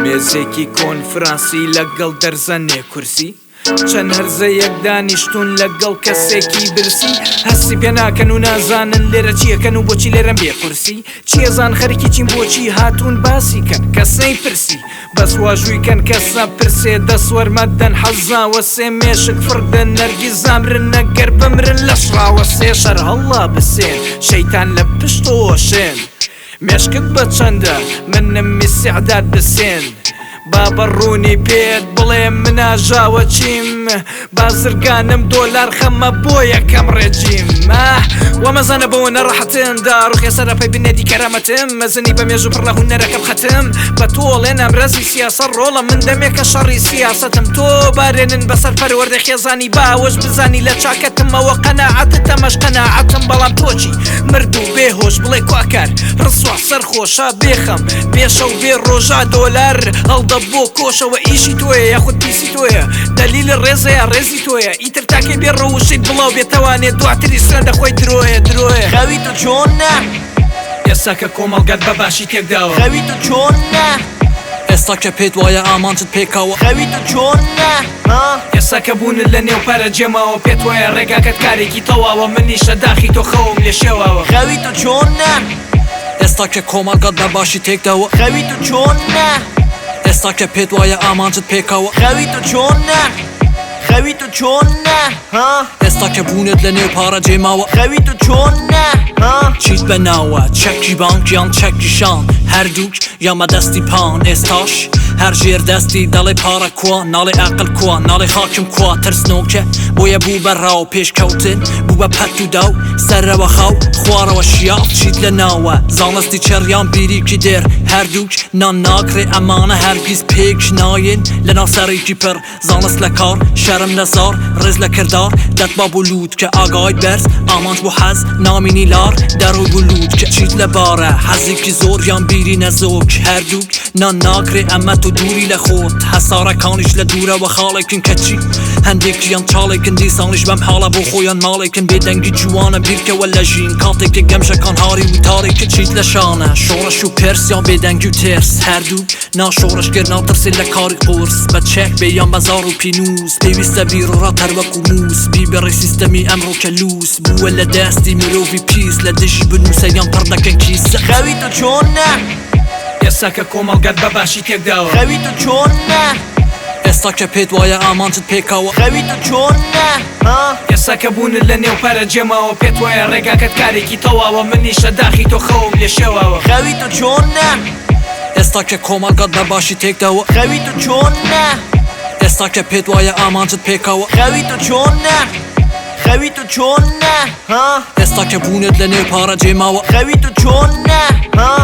مێزێکی کۆنفرانسی لەگەڵ دەرزەنێ کورسی چەند هەرزەیەک دانیشتوون لەگەڵ کەسێکی برسی هەستی پێ ناکەن و نازانن لێرە چیەکەن و بۆچی لێرەن بێ قورسی چیەزان خەریکی چین بۆچی هاتوون باسی کەن کەس نەیپرسی بەس واژووی کەن کەس نەپرسێ دەس وەرمەدەن حەزاوەسێ مێشک فڕدەن نەرگیز نامرن نەگەر بمرن لەش ڕاوەسێ شەر هەڵا بسێن شەیتان لە پشتەوە شێن مێشکت بە چەندە منم ئیستعداد بسێن با بە ڕوونی پێت بڵێم من ئاژاوە چیم بازرگانم دۆلار خەمە بۆ یەکەم ڕێجیم وەمەزانە بەوە نەڕەحەتم داڕوخێ سەرەپەی بنێدی کەرامەتم مەزنی بە مێژوو پڕ لە هونەرەکەم خەتم بە تۆڵێ نامرەزی سیاسە ڕۆڵە من دەمێکە شەڕی سیاسەتم تۆ بارێنن بەسەر پەروەردە خێزانی باوەش بزانی لە چاکەتمەوە قەناعەتت ئەمەش قەناعەتم بەڵام تۆچی مردوو بێ هۆش بڵێ کوا کار ڕسوا سەرخۆشە بێخەم بێ شەو بێ ڕۆژا دۆلار هەڵدە بۆ کۆشەوە ئیشی تۆیە یاخود پیسی تۆیە دەلیل ڕێزە یا ڕێزی تۆیە ئیتر تاکەی بێ ڕەوشیت بڵاو بێتەوانێ دواتری سوێن دەخۆی درۆیە درۆیە. خەوی تۆ چۆنە؟ ئێستا کە کۆمەڵگات بە باشی تێکداوە. خەوی تۆ چۆنە؟ ئێستا کە پێت وایە ئامانجت پێکاوە. خەوی تۆ چۆنە؟ ها؟ ئێستا کە بوونت لە نێو پارە جێماوە پێت وایە ڕێگاکەت کارێکی تەواوە منیش لە داخی تۆ خەوم لێ شێواوە. خەوی تۆ چۆنە؟ ئێستا کە کۆمەڵگات بە باشی تێکداوە. خەوی تۆ چۆنە؟ ئێستا کە پێت وایە ئامانجت پێکاوە. خەوی تۆ چۆنە؟ خەوی تۆ چۆنە؟ ها؟ ئێستا کە بوونت لە نێو پارە جێماوە. خەوی تۆ چۆنە؟ ها؟ چیت بە ناوە چەکی بانک یان چەکی شان هەردووک یان بە دەستی پان ئێستاش هەر ژێر دەستی دەڵێ پارە کوا ناڵێ ئەقل کوا ناڵێ خاکم کوا ترسنۆکە بۆیە بوو بە ڕاو پێشکەوتن بوو بە پەت و داو سەرەوە خاو خوارەوە شیاو چیت لە ناوە زانستی چڕیان بیریکی دێر هەردووک نان ناکرێ ئەمانە هەرگیز پێک نایەن لەناو سەرێکی پڕ زانست لە کار شەرم لە زار ڕێز لە کردار دەتبا بۆ لووتکە ئاگای بەرز ئامانج بۆ حەز نامینی لار دەڕۆی بۆ لووتکە چیت لە بارە حەزێکی زۆر یان بیری نەزۆک هەردووک نان ناکرێ ئەمە تۆ دووری لە خۆت هەسارەکانیش لە دوورەوە خاڵێکن کەچی هەندێکیان چاڵێکن دیسانیش بەم حاڵە بۆ خۆیان ماڵێکن بێدەنگی جوانە بیرکەوە لە ژین کاتێک کە گەمژەکان هاری و تارێکە چیت لە شانە شۆڕش و پرس یان بێدەنگی و ترس هەردووک نا شۆڕشگێر ناترسێ لە کاری قورس بە چەک بێ یان بە زار و پینووس پێویستە بیرڕا تەروەک و مووس بیبڕی سیستەمی ئەمڕۆ کە لووس بووە لە دەستی مرۆڤی پیس لە دژی بنووسە یان پڕ دەکەن کیسە. خەوی تۆ چۆنە؟ ئێستا کە کۆمەڵگات بە باشی تێکداوە. خەوی تۆ چۆنە؟ ئێستا کە پێت وایە ئامانجت پێکاوە. خەوی تۆ چۆنە؟ ها؟ ئێستا کە بوونت لە نێو پارە جێماوە پێت وایە ڕێگاکەت کارێکی تەواوە منیش لە داخی تۆ خەوم لێ شێواوە. خەوی تۆ چۆنە؟ ئێستا کە کۆمەڵگات بە باشی تێکداوە. خەوی تۆ چۆنە؟ ئێستا کە پێت وایە ئامانجت پێکاوە. خەوی تۆ چۆنە؟ خەوی تۆ چۆنە؟ ها؟ ئێستا کە بوونت لە نێو پارە جێماوە. خەوی تۆ چۆنە؟ ها؟